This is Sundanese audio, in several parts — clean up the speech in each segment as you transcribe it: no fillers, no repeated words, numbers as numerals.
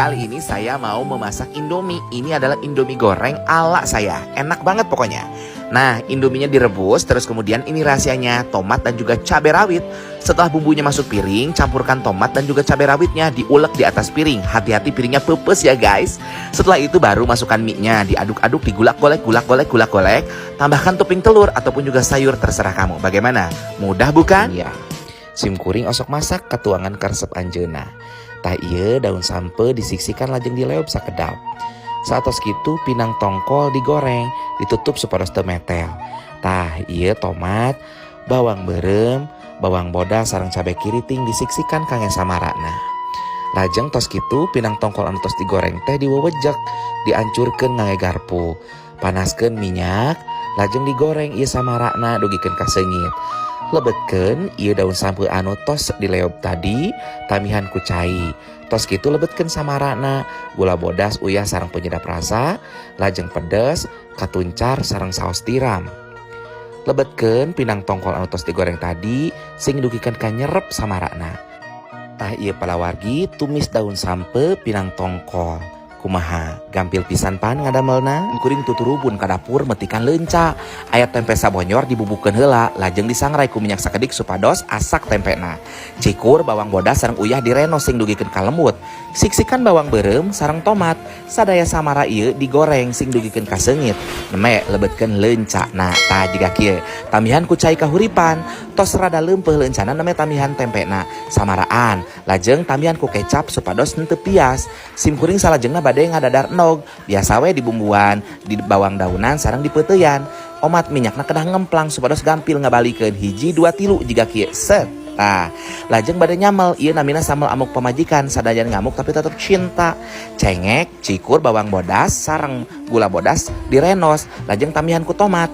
Kali ini saya mau memasak Indomie. Ini adalah Indomie goreng ala saya. Enak banget pokoknya. Nah, Indominya direbus, terus kemudian ini rahasianya, tomat dan juga cabai rawit. Setelah bumbunya masuk piring, campurkan tomat dan juga cabai rawitnya, diulek di atas piring. Hati-hati piringnya pepes ya, guys. Setelah itu baru masukkan mie-nya, diaduk-aduk, digulak golek, gulak golek, gulak golek. Tambahkan topping telur ataupun juga sayur, terserah kamu. Bagaimana? Mudah, bukan? Ya. Sim kuring osok masak katuangan karesep anjeunna. Tah, ieu daun sampeu disiksikan, lajeng dileob sakedap. Saatos kitu pinang tongkol digoreng, ditutup supados teu metel. Tah, ieu tomat, bawang beureum, bawang bodas sareng cabe kiriting disiksikan kangge samarana. Lajeng tos kitu pinang tongkol anu tos digoreng teh diwewejek, diancurkeun ngangge garpu. Panaskeun minyak, lajeng digoreng ieu samarana dugikeun ka seungit. Lebetkeun ieu daun sampeu anu tos dileob tadi, tambihan ku cai. Tos kitu lebetkeun samarana, gula bodas, uyah sareng penyedap rasa, lajeng pedes, katuncar sareng saos tiram. Lebetkeun pinang tongkol anu tos digoreng tadi, sing dugikeun ka nyerep samarana. Tah, ieu palawargi tumis daun sampeu pinang tongkol. Kumaha, gampil pisan pan ngadamelna? Kuring tuturubun ka dapur metikan leunca. Aya tempe sabonyor dibubukeun heula, lajeng disangrai ku minyak sakedik supados asak tempena. Cikur, bawang bodas sareng uyah direnos sing dugikeun ka lembut. Siksikan bawang beureum sareng tomat. Sadaya samara ieu digoreng sing dugikeun ka seungit. Nembe lebetkeun leunca. Nah, tah, jiga kieu. Tambihan ku cai kahuripan. Tos rada leumpeuh leuncana, nembe tambihan tempena. Samaraan, lajeng tambihan ku kecap supados henteu pias. Sim kuring salajengna bade ngadadar endog. Biasa we dibumbuan, di bawang daunan sareng dipeuteuyan. Omat minyakna kedah ngemplang supados gampil ngabalikeun. Hiji, dua, tilu, jiga kieu. Set. Tah, lajeng bade nyamel, ieu namina sambel amuk pamajikan, sadayan ngamuk tapi tetep cinta. Cengek, cikur, bawang bodas sareng gula bodas direnos, lajeng tambihan ku tomat.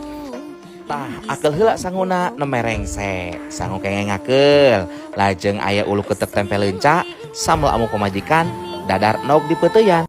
Tah, akeul heula sanguna, nembe rengse. Sangu kengeng akeul. Lajeng aya ulu ketek tempe leunca, sambel amuk pamajikan, dadar endog dipeuteuyan.